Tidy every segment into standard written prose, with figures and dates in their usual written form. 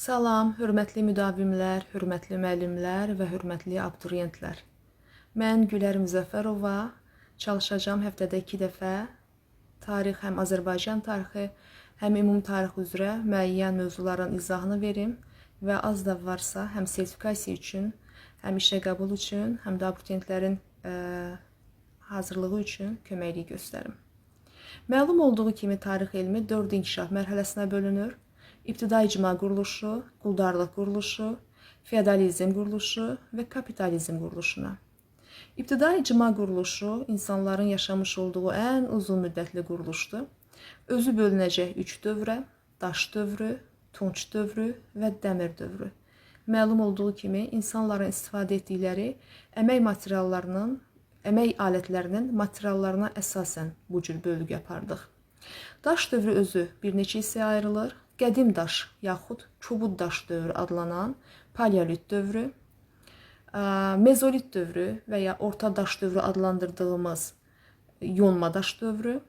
Salam, hörmətli müdavimlər, hörmətli müəllimlər və hörmətli abituriyentlər. Mən Gülər Müzəffərova, çalışacağam həftədə 2 dəfə tarix, həm Azərbaycan tarixi, həm ümumi tarix üzrə müəyyən mövzuların izahını verim və az da varsa həm sertifikasiya üçün, həm işə qəbul üçün, həm də abituriyentlərin hazırlığı üçün köməklik göstərim. Məlum olduğu kimi tarix elmi 4 inkişaf mərhələsinə bölünür. İbtidai icma quruluşu, quldarlıq quruluşu, feodalizm quruluşu və kapitalizm quruluşuna. İbtidai icma quruluşu insanların yaşamış olduğu ən uzun müddətli quruluşdur. Özü bölünəcək 3 dövrə: daş dövrü, tunc dövrü və dəmir dövrü. Məlum olduğu kimi insanların istifadə etdikləri əmək materiallarının, əmək alətlərinin materiallarına əsasən bu cür bölgü apardıq. Daş dövrü özü bir neçə hissəyə ayrılır. Qədim daş yaxud kobud daş dövrü adlanan paleolit dövrü, mezolit dövrü və ya orta daş dövrü adlandırdığımız yonma daş dövrü,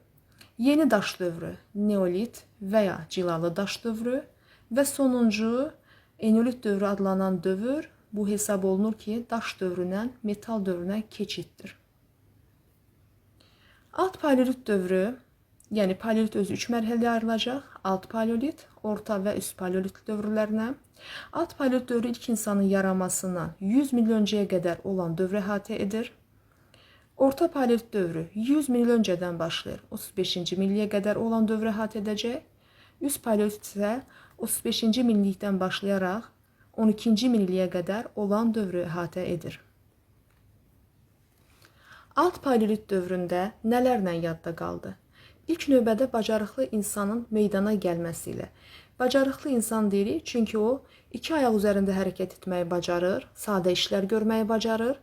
yeni daş dövrü, neolit və ya cilalı daş dövrü və sonuncu eneolit dövrü adlanan dövr, bu hesab olunur ki, daş dövründən metal dövrünə keçiddir. Alt paleolit dövrü, yəni paleolit özü 3 mərhələyə ayrılacaq. Alt paleolit, orta və üst paleolit dövrlərinə. Alt paleolit dövrü ilk insanın yaranmasından 100 min il öncəyə qədər olan dövrü əhatə edir. Orta paleolit dövrü 100 min il öncədən başlayır, 35-ci minilliyə qədər olan dövrü əhatə edəcək. Üst paleolit isə 35-ci minillikdən başlayaraq 12-ci minilliyə qədər olan dövrü əhatə edir. Alt paleolit dövründə nələrlə yadda qaldı? İlk növbədə bacarıqlı insanın meydana gəlməsi ilə. Bacarıqlı insan deyirik, çünki o iki ayaq üzərində hərəkət etməyi bacarır, sadə işlər görməyi bacarır.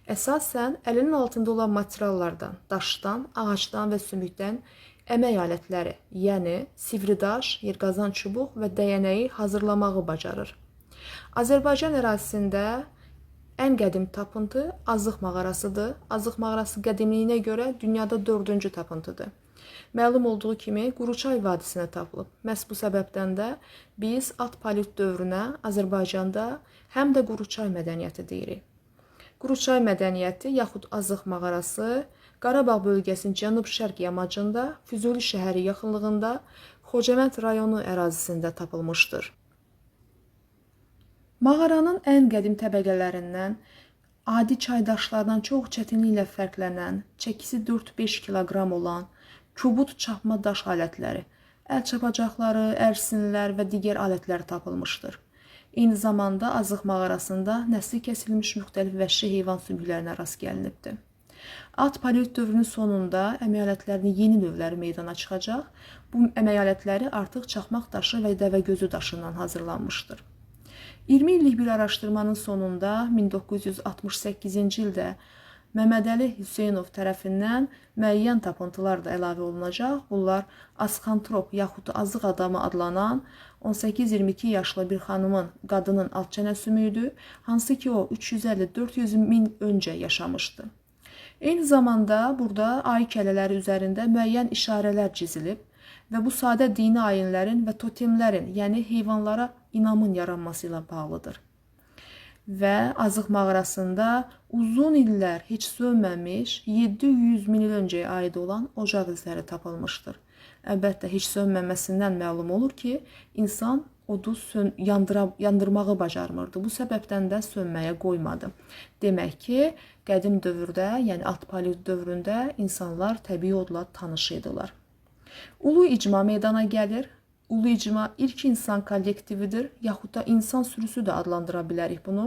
Əsasən əlinin altında olan materiallardan, daşdan, ağacdan və sümükdən əmək alətləri, yəni sivri daş, yerqazan çubuq və dəyənəyi hazırlamağı bacarır. Azərbaycan ərazisində ən qədim tapıntı Azıq mağarasıdır. Azıq mağarası qədimliyinə görə dünyada 4-cü tapıntıdır. Məlum olduğu kimi Quruçay vadisinə tapılıb. Məhz bu səbəbdən də biz alt paleolit dövrünə Azərbaycanda həm də Quruçay mədəniyyəti deyirik. Quruçay mədəniyyəti yaxud Azıq mağarası Qarabağ bölgəsinin cənub-şərq yamacında, Füzuli şəhəri yaxınlığında, Xocavənd rayonu ərazisində tapılmışdır. Mağaranın ən qədim təbəqələrindən adi çay daşlarından çox çətinliklə fərqlənən, çəkisi 4-5 kiloqram olan kobud çapma daş alətləri, əl çapacaqları, ərsinlər və digər alətlər tapılmışdır. Eyni zamanda Azıq mağarasında nəsli kəsilmiş müxtəlif vəhşi heyvan sümüklərinə rast gəlinibdir. Alt paleolit dövrünün sonunda əmək alətlərinin yeni növləri meydana çıxacaq. Bu əmək alətləri artıq çaxmaq daşı və dəvəgözü daşından hazırlanmışdır. 20 illik bir araşdırmanın sonunda 1968-ci ildə Məmmədəli Hüseynov tərəfindən müəyyən tapıntılar da əlavə olunacaq. Bunlar asxantrop yaxud azıq adamı adlanan 18-22 yaşlı bir xanımın, qadının alt çənə sümüyüdür, hansı ki o 350-400 min öncə yaşamışdı. Eyni zamanda burada ayı kələləri üzərində müəyyən işarələr cizilib və bu sadə dini ayinlərin və totemlərin, yəni heyvanlara inamın yaranması ilə bağlıdır. Və Azıq mağarasında uzun illər heç sönməmiş 700 min il öncəyə aid olan ocaq izləri tapılmışdır. Əlbəttə, heç sönməməsindən məlum olur ki, insan odu yandırmağı bacarmırdı. Bu səbəbdən də sönməyə qoymadı. Demək ki, qədim dövrdə, yəni alt paleolit dövründə insanlar təbii odla tanış idilər. Ulu icma meydana gəlir. Ulu icma ilk insan kollektividir, yaxud da insan sürüsü də adlandıra bilərik bunu.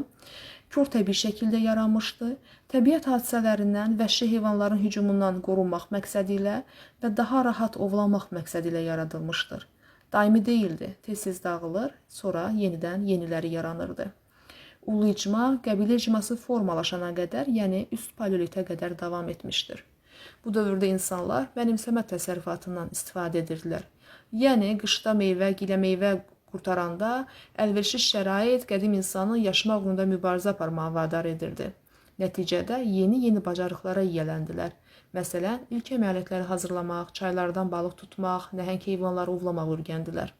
Kor təbii şəkildə yaranmışdı. Təbiət hadisələrindən, vəhşi heyvanların hücumundan qorunmaq məqsədi ilə və daha rahat ovlamaq məqsədi ilə yaradılmışdır. Daimi deyildi, tez-tez dağılır, sonra yenidən yeniləri yaranırdı. Ulu icma qəbilə icması formalaşana qədər, yəni üst paleolitə qədər davam etmişdir. Bu dövrdə insanlar mənimsəmə təsərrüfatından istifadə edirdilər. Yəni, qışda meyvə, gilə meyvə qurtaranda əlverişli şərait qədim insanın yaşamaq uğrunda mübarizə aparmağa vadar edirdi. Nəticədə yeni-yeni bacarıqlara yiyələndilər. Məsələn, ilk əmək alətləri hazırlamaq, çaylardan balıq tutmaq, nəhəng heyvanları ovlamaq öyrəndilər.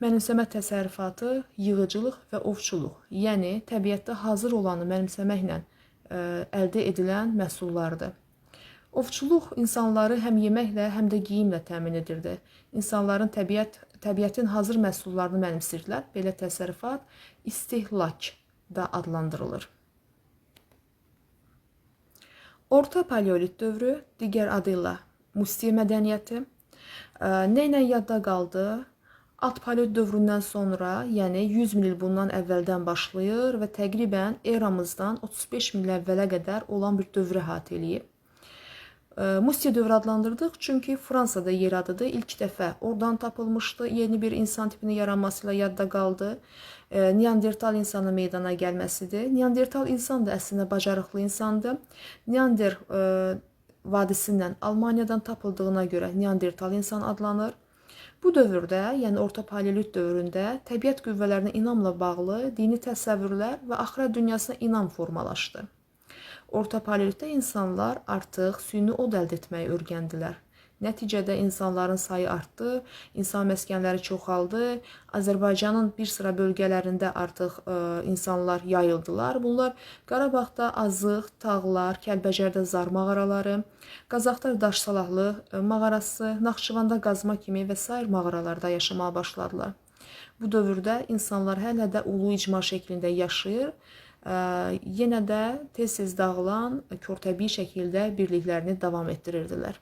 Mənimsəmə təsərrüfatı yığıcılıq və ovçuluq, yəni təbiətdə hazır olanı mənimsəməklə əldə edilən məhsullardır. Ovçuluq insanları həm yeməklə, həm də geyimlə təmin edirdi. İnsanların təbiətin hazır məhsullarını mənimsirdilər. Belə təsərrüfat istehlak da adlandırılır. Orta Paleolit dövrü, digər adı ilə Mustiye mədəniyyəti, nə ilə yadda qaldı? Alt Paleolit dövründən sonra, yəni 100 min il bundan əvvəldən başlayır və təqribən eramızdan 35 min il əvvələ qədər olan bir dövrü əhatə eləyib. Mustiye dövrü adlandırdıq, çünki Fransada yer adıdır. İlk dəfə oradan tapılmışdı. Yeni bir insan tipinin yaranması ilə yadda qaldı. Neandertal insanın meydana gəlməsidir. Neandertal insan da əslində bacarıqlı insandır. Neander vadisindən Almaniyadan tapıldığına görə Neandertal insan adlanır. Bu dövrdə, yəni Orta Paleolit dövründə təbiət qüvvələrinə inamla bağlı dini təsəvvürlər və axirət dünyasına inam formalaşdı. Orta Paleolitdə insanlar artıq süni od əldə etməyi öyrəndilər. Nəticədə insanların sayı artdı, insan məskənləri çoxaldı. Azərbaycanın bir sıra bölgələrində artıq insanlar yayıldılar. Bunlar Qarabağda Azıq, Tağlar, Kəlbəcərdə Zar mağaraları, Qazaxda Daş Salahlı mağarası, Naxçıvanda Qazma kimi və sair mağaralarda yaşamağa başladılar. Bu dövrdə insanlar hələ də ulu icma şəklində yaşayır. Yenə də tez-tez dağılan körtəbii şəkildə birliklərini davam etdirirdilər.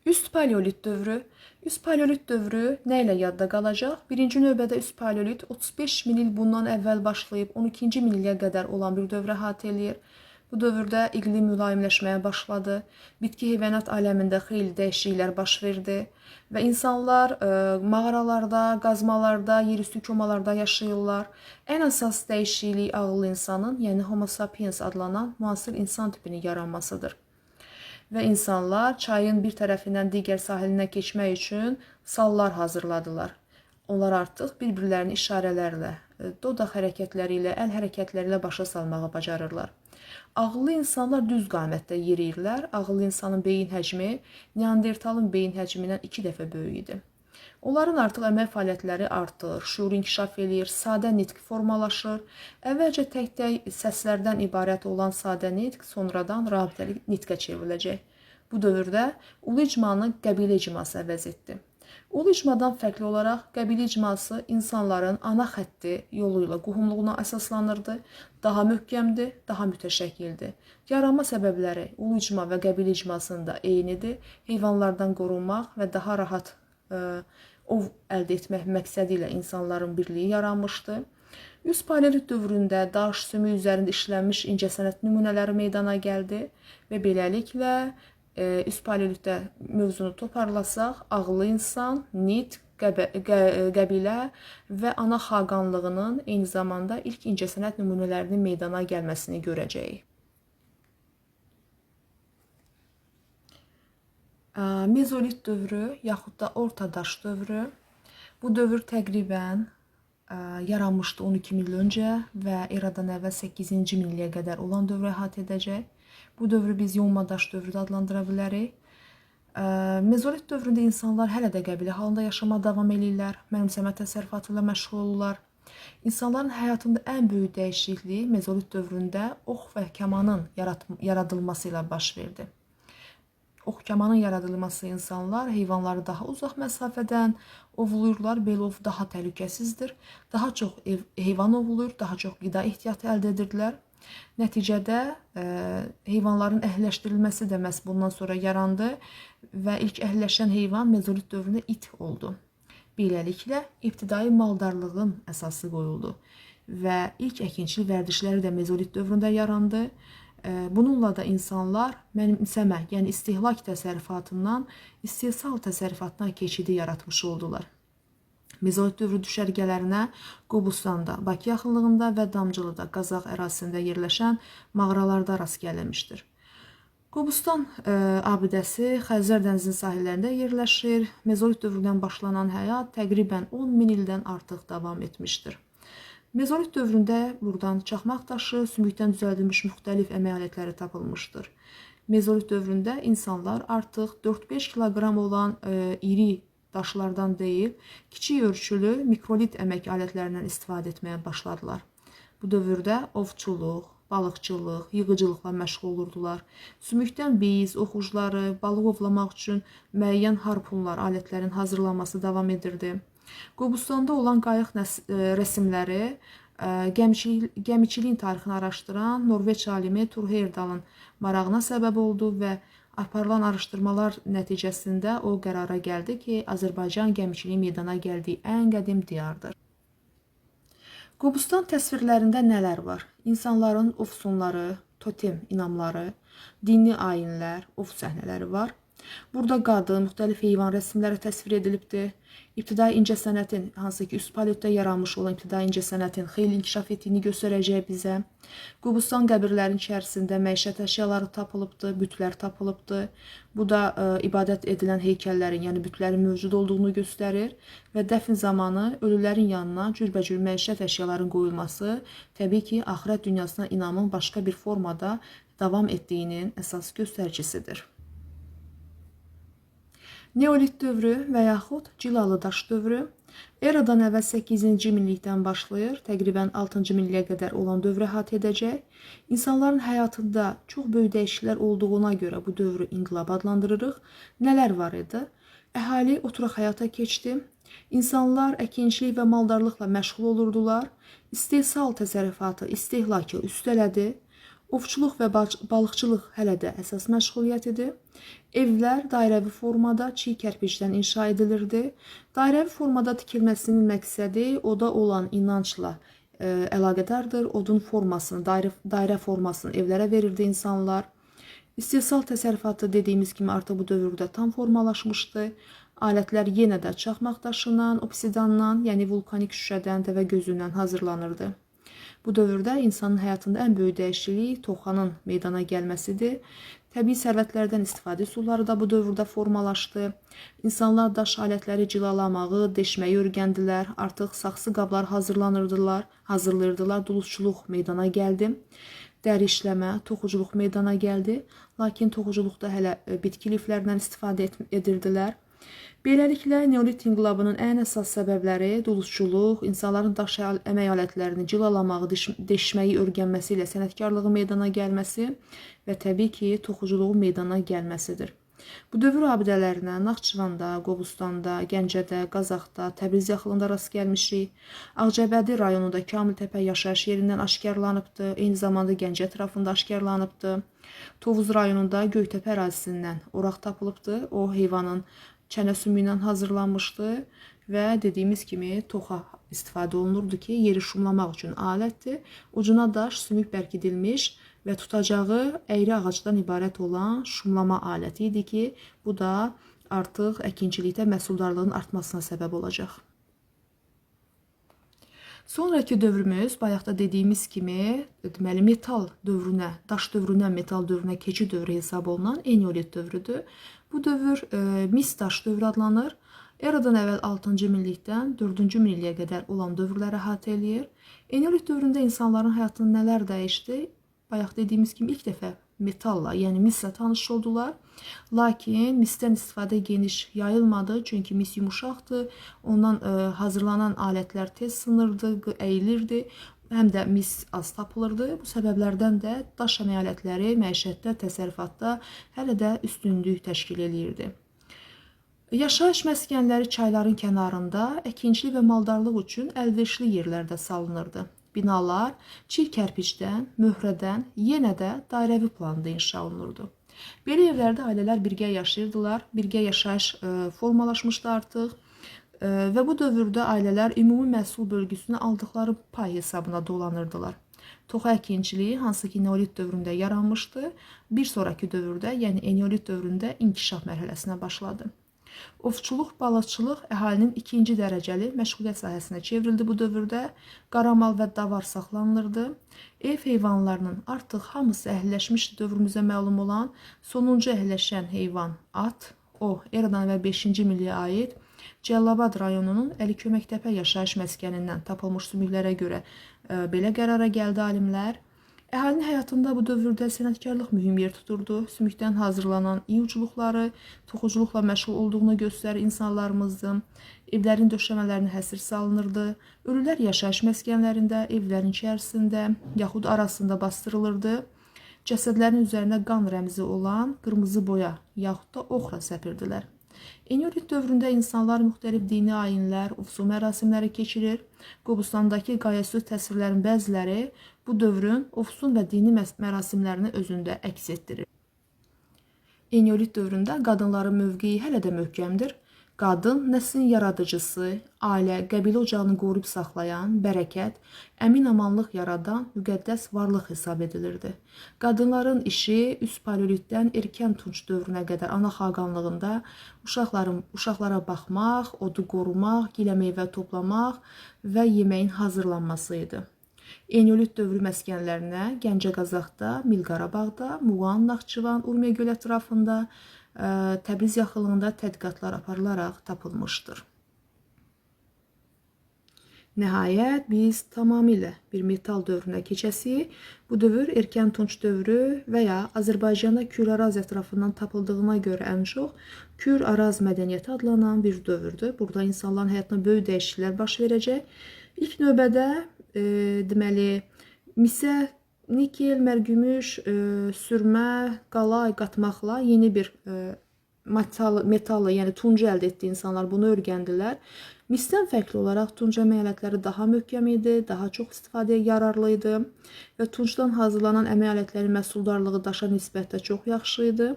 Üst Paleolit dövrü. Üst Paleolit dövrü nə ilə yadda qalacaq? Birinci növbədə Üst Paleolit 35 min il bundan əvvəl başlayıb 12-ci min ilyə qədər olan bir dövrə əhatə eləyir. Bu dövrdə iqlim mülayimləşməyə başladı. Bitki heyvanat aləmində xeyli dəyişikliklər baş verdi və insanlar mağaralarda, qazmalarda, yerüstü komalarda yaşayırlar. Ən əsas dəyişiklik ağıllı insanın, yəni Homo sapiens adlanan müasir insan tipinin yaranmasıdır. Və insanlar çayın bir tərəfindən digər sahilinə keçmək üçün sallar hazırladılar. Onlar artıq bir-birlərini işarələrlə, dodaq hərəkətləri ilə, əl hərəkətləri ilə başa salmağı bacarırlar. Ağıllı insanlar düz qamətdə yeriyirlər. Ağıllı insanın beyin həcmi Neandertalın beyin həcmindən 2 dəfə böyük idi. Onların artıq əmək fəaliyyətləri artır, şuur inkişaf eləyir, sadə nitq formalaşır. Əvvəlcə tək-tək səslərdən ibarət olan sadə nitq sonradan rabitəli nitqə çevriləcək. Bu dövrdə ulu icmanı qəbilə icması əvəz etdi. Ulu icmadan fərqli olaraq qəbilə icması insanların ana xətti yolu ilə qohumluğuna əsaslanırdı, daha möhkəmdir, daha mütəşəkkildir. Yaranma səbəbləri ulu icma və qəbilə icmasında eynidir. Heyvanlardan qorunmaq və daha rahat ov əldə etmək məqsədi ilə insanların birliyi yaranmışdı. Üst Paleolit dövründə daş, sümük üzərində işlənmiş incəsənət nümunələri meydana gəldi və beləliklə Üst Paleolitdə mövzunu toparlasaq, ağıllı insan, nitq, qəbilə və ana xaqanlığının eyni zamanda ilk incəsənət nümunələrinin meydana gəlməsini görəcəyik. Mezolit dövrü yaxud da Orta Daş dövrü. Bu dövr təqribən yaranmışdı 12 min il öncə və eradan əvvəl 8-ci min illiyə qədər olan dövrü əhatə edəcək. Bu dövrü biz Yonma daş dövrü də adlandıra bilərik. Mezolit dövründə insanlar hələ də qəbilə halında yaşamağa davam eləyirlər, mənimsəmə təsərrüfatı ilə məşğul olurlar. İnsanların həyatında ən böyük dəyişiklik mezolit dövründə ox və kamanın yaradılması ilə baş verdi. Ox kamanın yaradılması insanlar heyvanları daha uzaq məsafədən ovluyurlar. Belə ov daha təhlükəsizdir. Daha çox heyvan ovluyur, daha çox qida ehtiyatı əldə edirdilər. Nəticədə heyvanların əhliləşdirilməsi də məhz bundan sonra yarandı və ilk əhliləşən heyvan mezolit dövründə it oldu. Beləliklə, ibtidai maldarlığın əsası qoyuldu və ilk əkinçilik vərdişləri də mezolit dövründə yarandı. Bununla da insanlar mənimsəmə, yəni istehlak təsərrüfatından istehsal təsərrüfatına keçidi yaratmış oldular. Mezolit dövrü düşərgələrinə Qobustanda, Bakı yaxınlığında və Damcılıda, Qazax ərazisində yerləşən mağaralarda rast gəlinmişdir. Qobustan abidəsi Xəzər dənizinin sahillərində yerləşir. Mezolit dövründən başlanan həyat təqribən 10 min ildən artıq davam etmişdir. Mezolit dövründə buradan çaxmaq daşı, sümükdən düzəldilmiş müxtəlif əmək alətləri tapılmışdır. Mezolit dövründə insanlar artıq 4-5 kiloqram olan iri daşlardan deyil, kiçik ölçülü mikrolit əmək alətlərindən istifadə etməyə başladılar. Bu dövrdə ovçuluq, balıqçılıq, yığıcılıqla məşğul olurdular. Sümükdən biz, oxucuları, balıq ovlamaq üçün müəyyən harpunlar, alətlərin hazırlanması davam edirdi. Qobustanda olan qayıq rəsimləri gəmiçiliyin tarixini araşdıran Norveç alimi Tur Heyerdalın marağına səbəb oldu və aparılan araşdırmalar nəticəsində o qərara gəldi ki, Azərbaycan gəmiçiliyi meydana gəldiyi ən qədim diyardır. Qobustan təsvirlərində nələr var? İnsanların ovsunları, totem inamları, dini ayinlər, ov səhnələri var. Burada qadın, müxtəlif heyvan rəsimləri təsvir edilibdir. İbtidai incəsənətin, hansı ki üst paleotdə yaranmış olan ibtidai incəsənətin xeyli inkişaf etdiyini göstərəcək bizə. Qobustan qəbirlərinin içərisində məişət əşyaları tapılıbdır, bütlər tapılıbdır. Bu da ibadət edilən heykəllərin, yəni bütlərin mövcud olduğunu göstərir və dəfn zamanı ölülərin yanına cürbəcür məişət əşyalarının qoyulması təbii ki, axirət dünyasına inamın başqa bir formada davam etdiyinin əsas göstəricisidir. Neolit dövrü və yaxud cilalı daş dövrü eradan əvvəl 8-ci minillikdən başlayır, təqribən 6-cı minilliyə qədər olan dövrü əhatə edəcək. İnsanların həyatında çox böyük dəyişikliklər olduğuna görə bu dövrü inqilab adlandırırıq. Nələr var idi? Əhali oturaq həyata keçdi. İnsanlar əkinçilik və maldarlıqla məşğul olurdular. İstehsal təsərrüfatı istehlakı üstələdi. Ovçuluq və balıqçılıq hələ də əsas məşğuliyyət idi. Evlər dairəvi formada çiy kərpicdən inşa edilirdi. Dairəvi formada tikilməsinin məqsədi oda olan inancla əlaqədardır. Odun formasını, dairə formasını evlərə verirdi insanlar. İstehsal təsərrüfatı dediyimiz kimi artıq bu dövrdə tam formalaşmışdı. Alətlər yenə də çaxmaq daşından, obsidandan, yəni vulkanik şüşədən, dəvə gözündən hazırlanırdı. Bu dövrdə insanın həyatında ən böyük dəyişiklik toxanın meydana gəlməsidir. Təbii sərvətlərdən istifadə üsulları da bu dövrdə formalaşdı. İnsanlar daş alətləri cilalamağı, deşməyi öyrəndilər. Artıq saxsı qablar hazırlayırdılar. Dulusçuluq meydana gəldi. Dəri işləmə, toxuculuq meydana gəldi. Lakin toxuculuqda hələ bitki liflərindən istifadə edirdilər. Beləliklə, Neolit inqilabının ən əsas səbəbləri dulusçuluq, insanların daş əmək alətlərini cilalamağı, deşməyi öyrənməsi ilə sənətkarlığın meydana gəlməsi və təbii ki, toxuculuğun meydana gəlməsidir. Bu dövr abidələrinə Naxçıvanda, Qobustanda, Gəncədə, Qazaxda, Təbriz yaxınlığında rast gəlmişik. Ağcabədi rayonunda Kamiltəpə yaşayış yerindən aşkarlanıbdır. Eyni zamanda Gəncə ətrafında aşkarlanıbdır. Tovuz rayonunda Göytəpə ərazisindən oraq tapılıbdır. O heyvanın çənə sümüyündən hazırlanmışdı və dediyimiz kimi toxa istifadə olunurdu ki, yeri şumlamaq üçün alətdir. Ucuna daş, sümük bərkidilmiş və tutacağı əyri ağacdan ibarət olan şumlama aləti idi ki, bu da artıq əkinçilikdə məhsuldarlığın artmasına səbəb olacaq. Sonraki dövrümüz, bayaq da dediyimiz kimi, deməli metal dövrünə, daş dövründən metal dövrünə keçid dövrü hesab olunan eneolit dövrüdür. Bu dövr mis daş dövrü adlanır. Eradan əvvəl 6-cı minillikdən 4-cü minilliyə qədər olan dövrləri əhatə eləyir. Eneolit dövründə insanların həyatında nələr dəyişdi? Bayaq dediyimiz kimi ilk dəfə metalla, yəni mislə tanış oldular. Lakin misdən istifadə geniş yayılmadı, çünki mis yumuşaqdır. Ondan hazırlanan alətlər tez sınırdı, əyilirdi. Həm də mis az tapılırdı. Bu səbəblərdən də daş əmək alətləri məişətdə, təsərrüfatda hələ də üstünlük təşkil eləyirdi. Yaşayış məskənləri çayların kənarında əkinçilik və maldarlıq üçün əlverişli yerlərdə salınırdı. Binalar çiy kərpicdən, möhrədən, yenə də dairəvi planda inşa olunurdu. Belə evlərdə ailələr birgə yaşayırdılar, birgə yaşayış formalaşmışdı artıq və bu dövrdə ailələr ümumi məhsul bölgüsünə aldıqları pay hesabına dolanırdılar. Toxa əkinçiliyi, hansı ki neolit dövründə yaranmışdı, bir sonraki dövrdə, yəni eneolit dövründə inkişaf mərhələsinə başladı. Ovçuluq, balıqçılıq əhalinin ikinci dərəcəli məşğuliyyət sahəsinə çevrildi bu dövrdə. Qaramal və davar saxlanılırdı. Ev heyvanlarının artıq hamısı əhilləşmişdi dövrümüzə məlum olan. Sonuncu əhilləşən heyvan at, o eradan əvvəl 5-ci milliyə aid Cəllabad rayonunun Əli Köməktəpə yaşayış məskənindən tapılmış sümüklərə görə belə qərara gəldi alimlər. Əhalinin həyatında bu dövrdə sənətkarlıq mühüm yer tuturdu. Sümükdən hazırlanan iy ucluqları, toxuculuqla məşğul olduğunu göstərir insanlarımızın. Evlərin döşəmələrinə həsir salınırdı. Ölülər yaşayış məskənlərində, evlərin içərisində yaxud arasında bastırılırdı. Cəsədlərin üzərinə qan rəmzi olan qırmızı boya yaxud da oxra səpirdilər. Eneolit dövründə insanlar müxtəlif dini ayinlər, ovsun mərasimləri keçirir. Qobustandakı qayaüstü təsvirlərin bəziləri bu dövrün ovsun və dini mərasimlərini özündə əks etdirir. Eneolit dövründə qadınların mövqeyi hələ də möhkəmdir. Qadın nəslin yaradıcısı, ailə, qəbilə ocağını qoruyub saxlayan, bərəkət, əmin-amanlıq yaradan müqəddəs varlıq hesab edilirdi. Qadınların işi üst paleolitdən erkən tunc dövrünə qədər ana xaqanlığında uşaqlara baxmaq, odu qorumaq, gilə meyvə toplamaq və yeməyin hazırlanması idi. Eneolit dövrü məskənlərinə Gəncə-Qazaxda, Mil-Qarabağda, Muğan, Naxçıvan, Urmiya göl ətrafında, Təbriz yaxınlığında tədqiqatlar aparılaraq tapılmışdır. Nəhayət, biz tamamilə bir metal dövrünə keçəsik. Bu dövr erkən tunc dövrü və ya Azərbaycanda Kür-Araz ətrafından tapıldığına görə ən çox Kür-Araz mədəniyyəti adlanan bir dövrdür. Burada insanların həyatına böyük dəyişikliklər baş verəcək. İlk növbədə deməli, misə, nikel, mərgümüş, sürmə, qalay qatmaqla yeni bir metalı, yəni tuncu əldə etdiyi insanlar bunu öyrəndilər. Misdən fərqli olaraq tunc əmək alətləri daha möhkəm idi, daha çox istifadəyə yararlı idi və tuncdan hazırlanan əmək alətlərinin məhsuldarlığı daşa nisbətdə çox yaxşı idi.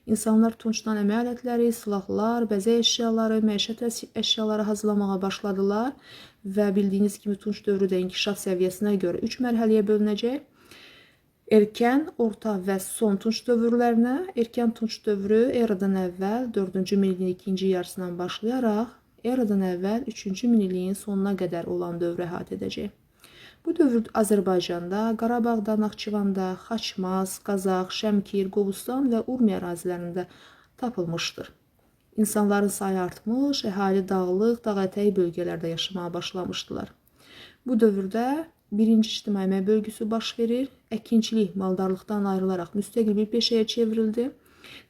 İnsanlar tuncdan əmək alətləri, silahlar, bəzək əşyaları, məişət əşyaları hazırlamağa başladılar və bildiyiniz kimi tunc dövrü də inkişaf səviyyəsinə görə 3 mərhələyə bölünəcək. Erkən, orta və son tunc dövrlərinə. Erkən tunc dövrü eradan əvvəl 4-cü minilliyin ikinci yarısından başlayaraq eradan əvvəl 3-cü minilliyin sonuna qədər olan dövrü əhatə edəcək. Bu dövr Azərbaycanda, Qarabağda, Naxçıvanda, Xaçmaz, Qazax, Şəmkir, Qobustan və Urmiya ərazilərində tapılmışdır. İnsanların sayı artmış, əhali dağlıq, dağ ətəyi bölgələrdə yaşamağa başlamışdılar. Bu dövrdə birinci ictimai əmək bölgüsü baş verir. Əkinçilik maldarlıqdan ayrılaraq müstəqil bir peşəyə çevrildi.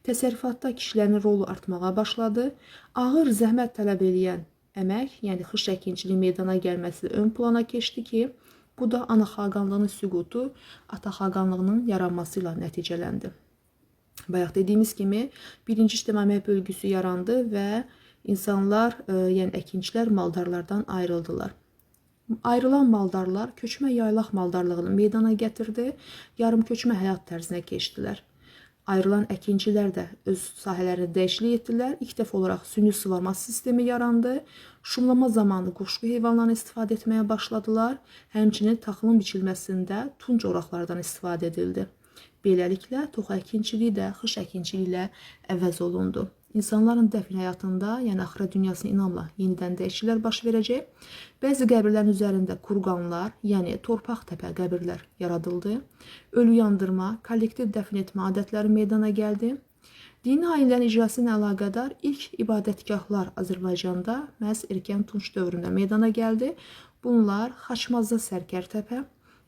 Təsərrüfatda kişilərin rolu artmağa başladı. Ağır zəhmət tələb eləyən əmək, yəni xış əkinçiliyi meydana gəlməsi ön plana keçdi ki, bu da ana xaqanlığının süqutu, ata xaqanlığının yaranması ilə nəticələndi. Bayaq dediyimiz kimi, birinci ictimai əmək bölgüsü yarandı və insanlar, yəni əkinçilər maldarlardan ayrıldılar. Ayrılan maldarlar köçmə yaylaq maldarlığını meydana gətirdi, yarım köçmə həyat tərzinə keçdilər. Ayrılan əkinçilər də öz sahələrini dəyişiklik etdilər. İlk dəfə olaraq süni suvarma sistemi yarandı. Şumlama zamanı qoşqu heyvanlarını istifadə etməyə başladılar. Həmçinin taxılın biçilməsində tunc oraqlardan istifadə edildi. Beləliklə, toxu əkinçiliyi də xış əkinçiliyi ilə əvəz olundu. İnsanların dəfn həyatında, yəni axirət dünyasına inamla yenidən dəyişikliklər baş verəcək. Bəzi qəbirlərin üzərində kurqanlar, yəni torpaq təpə qəbirlər yaradıldı. Ölü yandırma, kollektiv dəfn etmə adətləri meydana gəldi. Dini ayinlərin icrası ilə əlaqədar ilk ibadətgahlar Azərbaycanda məhz erkən tunc dövründə meydana gəldi. Bunlar Xaçmazda Sərkərtəpə,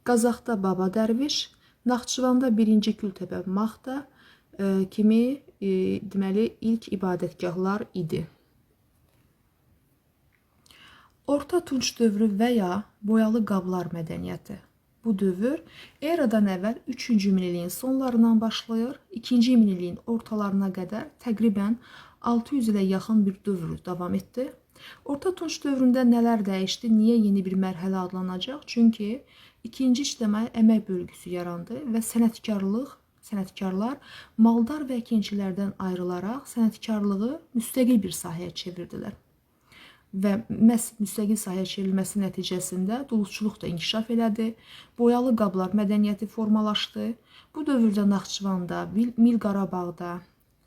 Qazaxda Baba Dərviş, Naxçıvanda 1-ci Kültəpə Maxda kimi deməli ilk ibadətgahlar idi. Orta Tunc dövrü və ya boyalı qablar mədəniyyəti. Bu dövr eradan əvvəl 3-cü minilliyin sonlarından başlayır, 2-ci minilliyin ortalarına qədər təqribən 600 ilə yaxın bir dövr davam etdi. Orta Tunc dövründə nələr dəyişdi, niyə yeni bir mərhələ adlanacaq? Çünki ikinci ictimai əmək bölgüsü yarandı və sənətkarlar maldar və əkinçilərdən ayrılaraq sənətkarlığı müstəqil bir sahəyə çevirdilər. Və məhz müstəqil sahəyə çevrilməsi nəticəsində dulusçuluq da inkişaf elədi, boyalı qablar mədəniyyəti formalaşdı. Bu dövrdə Naxçıvanda, Mil Qarabağda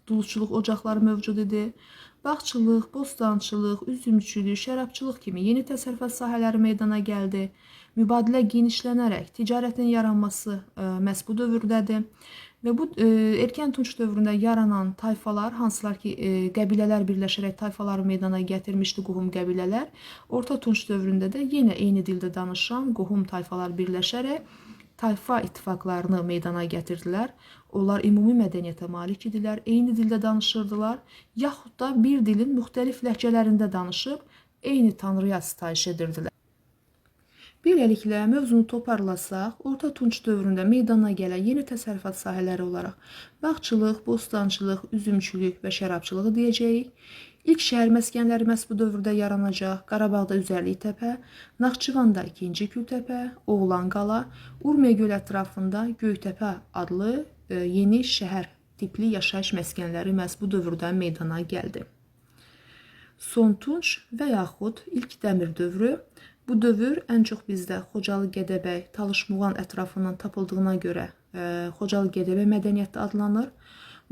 dulusçuluq ocaqları mövcud idi. Bağçılıq, bostançılıq, üzümçülük, şərabçılıq kimi yeni təsərrüfat sahələri meydana gəldi. Mübadilə genişlənərək ticarətin yaranması məhz bu dövrdədir. Və bu erkən tunc dövründə yaranan tayfalar, hansılar ki qəbilələr birləşərək tayfaları meydana gətirmişdi, qohum qəbilələr, orta tunc dövründə də yenə eyni dildə danışan qohum tayfalar birləşərək tayfa ittifaqlarını meydana gətirdilər. Onlar ümumi mədəniyyətə malik idilər, eyni dildə danışırdılar, yaxud da bir dilin müxtəlif ləhcələrində danışıb eyni tanrıya sitayiş edirdilər. Beləliklə, mövzunu toparlasaq, Orta Tunc dövründə meydana gələn yeni təsərrüfat sahələri olaraq bağçılıq, bostançılıq, üzümçülük və şərabçılığı deyəcəyik. İlk şəhər məskənləri məhz bu dövrdə yaranacaq. Qarabağda Üzərlik təpə, Naxçıvanda 2-ci Kültəpə, Oğlanqala, Urmiya gölü ətrafında Göytəpə adlı yeni şəhər tipli yaşayış məskənləri məhz bu dövrdə meydana gəldi. Son Tunc və yaxud ilk dəmir dövrü. Bu dövr ən çox bizdə Xocalı, Gədəbəy, Talış-Muğan ətrafından tapıldığına görə Xocalı Gədəbəy mədəniyyəti adlanır.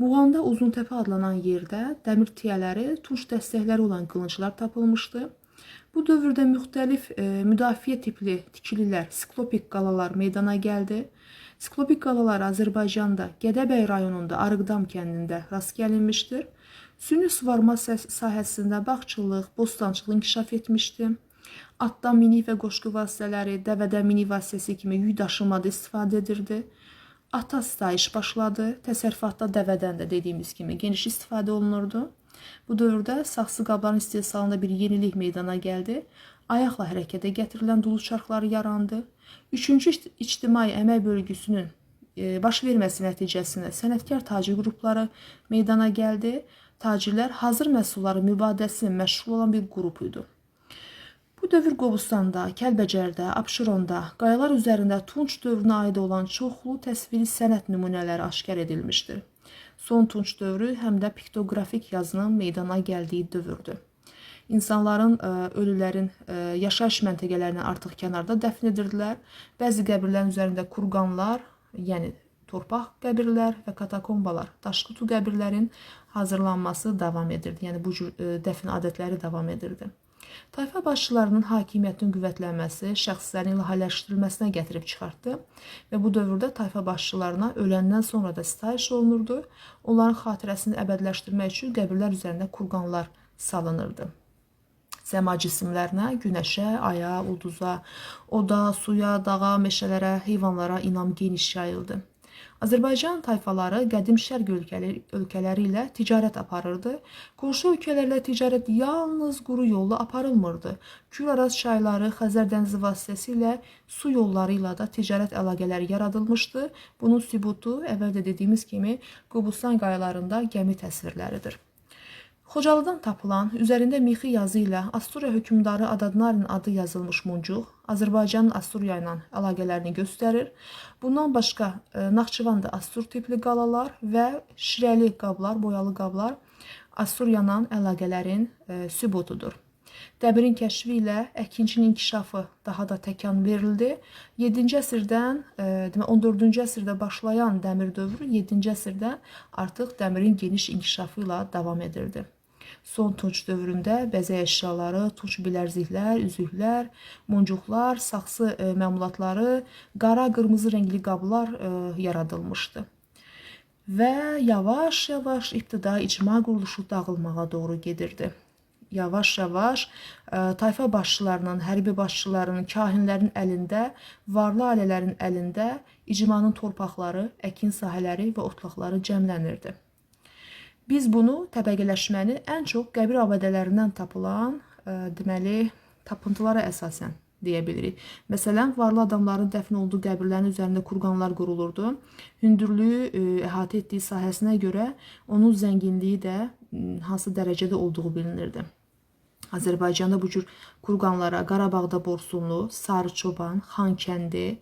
Muğanda Uzuntəpə adlanan yerdə dəmir tiyələri, tunc dəstəkləri olan qılınclar tapılmışdı. Bu dövrdə müxtəlif müdafiə tipli tikililər, siklopik qalalar meydana gəldi. Siklopik qalalar Azərbaycanda Gədəbəy rayonunda Arıqdam kəndində rast gəlinmişdir. Süni suvarma sahəsində bağçılıq, bostançılıq inkişaf etmişdi. Atdan minik və qoşqu vasitələri, dəvədən minik vasitəsi kimi yük daşımada istifadə edirdi. Ata sitayiş başladı. Təsərrüfatda dəvədən də dediyimiz kimi geniş istifadə olunurdu. Bu dövrdə saxsı qabların istehsalında bir yenilik meydana gəldi. Ayaqla hərəkətə gətirilən dulu çarxları yarandı. Üçüncü ictimai əmək bölgüsünün baş verməsi nəticəsində sənətkar tacir qrupları meydana gəldi. Tacirlər hazır məhsulların mübadiləsi ilə məşğul olan bir qrup idi. Bu dövr Qobustanda, Kəlbəcərdə, Abşeronda, qayalar üzərində Tunc dövrünə aid olan çoxlu təsviri sənət nümunələri aşkar edilmişdir. Son Tunc dövrü həm də piktoqrafik yazının meydana gəldiyi dövrdür. İnsanların, ölülərin yaşayış məntəqələrini artıq kənarda dəfn edirdilər. Bəzi qəbirlərin üzərində kurqanlar, yəni torpaq qəbirlər və katakombalar, daşqutu qəbirlərin hazırlanması davam edirdi. Yəni bu cür dəfn adətləri davam edirdi. Tayfa başçılarının hakimiyyətinin qüvvətlənməsi şəxslərin ilahiləşdirilməsinə gətirib çıxartdı və bu dövrdə tayfa başçılarına öləndən sonra da sitayiş olunurdu. Onların xatirəsini əbədiləşdirmək üçün qəbirlər üzərində kurqanlar salınırdı. Səma cisimlərinə, günəşə, aya, ulduza, oda, suya, dağa, meşələrə, heyvanlara inam geniş yayıldı. Azərbaycan tayfaları qədim şərq ölkələri ilə ticarət aparırdı. Qonşu ölkələrlə ticarət yalnız quru yolla aparılmırdı. Kür-Araz çayları, Xəzər dənizi vasitəsilə su yolları ilə də ticarət əlaqələri yaradılmışdı. Bunun sübutu əvvəl də dediyimiz kimi Qobustan qayalarında gəmi təsvirləridir. Xocalıdan tapılan, üzərində mixi yazı ilə Asturiya hökmdarı Adadnarin adı yazılmış muncuq Azərbaycanın Asturiya ilə əlaqələrini göstərir. Bundan başqa Naxçıvanda Astur tipli qalalar və şirəli qablar, boyalı qablar Asturiya ilə əlaqələrin sübutudur. Dəmirin kəşfi ilə əkinçinin inkişafı daha da təkan verildi. 7-ci əsrdən, demək 14-cü əsrdə başlayan dəmir dövrü 7-ci əsrdə artıq dəmirin geniş inkişafı ilə davam edirdi. Son Tunc dövründə bəzək əşyaları, tunc bilərziklər, üzüklər, muncuqlar, saxsı məmulatları, qara, qırmızı rəngli qablar yaradılmışdı. Və yavaş-yavaş ibtidai icma quruluşu dağılmağa doğru gedirdi. Yavaş-yavaş tayfa başçılarının, hərbi başçılarının, kahinlərin əlində, varlı ailələrin əlində icmanın torpaqları, əkin sahələri və otlaqları cəmlənirdi. Biz bunu təbəqələşməni ən çox qəbir abidələrindən tapılan, deməli, tapıntılara əsasən deyə bilirik. Məsələn, varlı adamların dəfn olduğu qəbirlərin üzərində kurqanlar qurulurdu. Hündürlüyü əhatə etdiyi sahəsinə görə onun zənginliyi də hansı dərəcədə olduğu bilinirdi. Azərbaycanda bu cür kurqanlara Qarabağda Borsunlu, Sarıçoban, Xankəndi,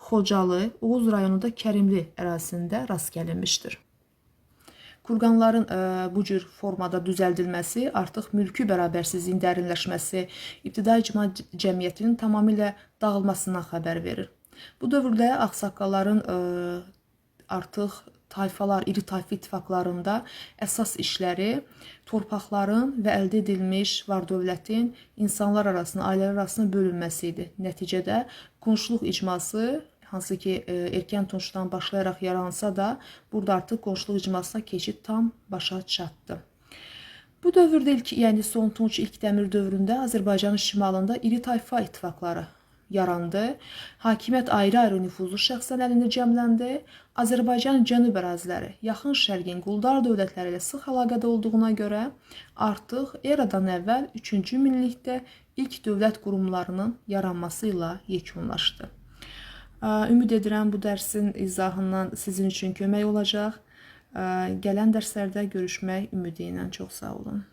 Xocalı, Oğuz rayonunda Kərimli ərazisində rast gəlinmişdir. Kurqanların bu cür formada düzəldilməsi artıq mülki bərabərsizliyin dərinləşməsi, ibtidai icma cəmiyyətinin tamamilə dağılmasından xəbər verir. Bu dövrdə ağsaqqalların artıq tayfalar, iri tayfa ittifaqlarında əsas işləri torpaqların və əldə edilmiş var-dövlətin insanlar arasında, ailələr arasında bölünməsi idi. Nəticədə qonşuluq icması, hansı ki erkən Tunçdan başlayaraq yaransa da, burada artıq qonşuluq icmasına keçid tam başa çatdı. Bu dövrdə ilk, yəni son Tunç ilk dəmir dövründə Azərbaycanın şimalında iri tayfa ittifaqları yarandı. Hakimiyyət ayrı-ayrı nüfuzlu şəxslərin əlində cəmləndi. Azərbaycanın cənub əraziləri Yaxın Şərqin quldar dövlətləri ilə sıx əlaqədə olduğuna görə artıq eradan əvvəl 3-cü minillikdə ilk dövlət qurumlarının yaranması ilə yekunlaşdı. Ümid edirəm bu dərsin izahından sizin üçün kömək olacaq. Gələn dərslərdə görüşmək ümidi ilə çox sağ olun.